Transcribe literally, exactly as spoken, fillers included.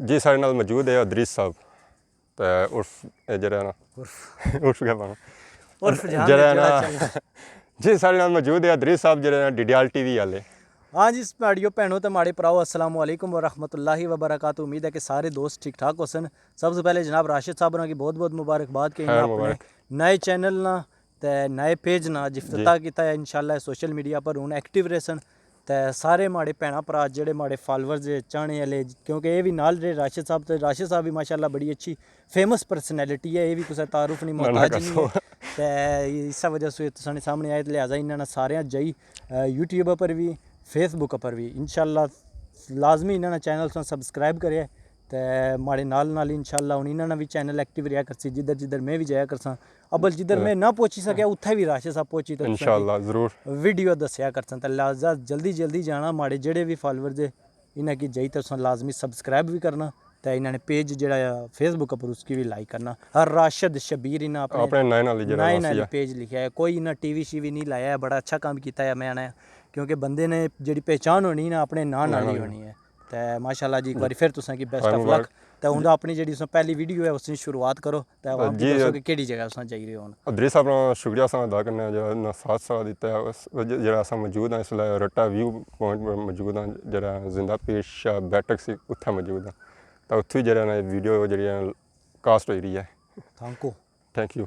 جی، ساڑے نال موجود ہے ادریس صاحب، تے عرف، اے جیہڑا نا، عرف کیا پانا؟ عرف جہاں جیہڑا جیہڑا نا، چلنا۔ جی، ساڑے نال موجود ہے ادریس صاحب، جیہڑا نا ڈڈیال ٹی وی والے۔ ہاں جی، ساڑیو بھینو تے ماڑے پراؤ، السلام علیکم ورحمۃ اللہ وبرکاتہ۔ امید ہے کہ سارے دوست ٹھیک ٹھاک ہوسن۔ سب سے پہلے جناب راشد صاحب ہوراں کی بہت بہت مبارکباد کہ خیر انہاں اپنے مبارک۔ نئے چینل نا تے نئے پیج نا جفتتاح کیتا ہے۔ انشاءاللہ سوشل میڈیا پر ہن ایکٹیو رہسن تے سارے ماڑے بھیناں پراہ جیہڑے ماڑے فالوورز ہے، چاہنے والے، کیونکہ اے وی نال رہے راشد صاحب، تے راشد صاحب وی ماشاءاللہ بڑی اچھی فیمس پرسنالٹی ہے، اے وی کسے تعارف نی نہ، نہ، محتاج نی قسم۔ ہے۔ تے اسے وجہ سے تساں نے سامنے آئے، لہذا انہاں نے ساریاں جائی یوٹیوب پر وی، فیس بک پر وی۔ انشاءاللہ لازمی انہاں نا چینل تساں سبسکرائب کرے تے ماڑے نال نال انشاءاللہ ہن انہاں نا وی چینل ایکٹیو رہیا کرسی، جدھر جدھر میں وی جایا کرساں۔ ابل جدھر میں نہ پہنچی سکیا، اتھے وی راشد صاحب پہنچی تے تساں کی انشاءاللہ، ضرور۔ ویڈیو دسیا کرساں۔ تے لہذا جلدی جلدی جانا، ماڑے جیہڑے وی فالوورز ہے، انہاں کی جائی تے تساں لازمی سبسکرائب وی کرنا تے انہاں نے پیج جیہڑا ہے فیس بک پر، اس کی وی لائک کرنا۔ ہر راشد شبیر انہاں اپنے اپنے نائن والی جیہڑا نائن ناسی والی ہے۔ پیج لکھیا ہے، کوئی انہاں ٹی وی شی وی نہیں لایا ہے، بڑا اچھا کام کیتا ہے میں آنا ہے، کیونکہ بندے نے جیہڑی پہچان ہونی نا اپنے ناں نال ہی ہونی ہے۔ تے ماشاءاللہ جی، ایک واری پھر تساں کی بیسٹ آف لک۔ تے ہن اپنی جیہڑی تساں پہلی ویڈیو ہے اس نی شروعات کرو تے عوام کی جی۔ دسو کہ کیہڑی جگہ تساں جائی رہے ہو ہن۔ ادریس صاحب نا شکریہ اساں ادا کرنے آں جیہڑا انہاں ساتھ ساتھ دیتا ہے۔ اس وجہ جیہڑا اساں موجود ہاں، اس ویلے رٹا ویو پوائنٹ پر موجود ہاں، جیہڑا زندہ پیش بیٹھک سی اتھے موجود ہاں۔ تے اتھوں جیہڑا نا ویڈیو جیہڑی کاسٹ ہوئی رہی ہے۔ تھینک یو۔ تھینک یو۔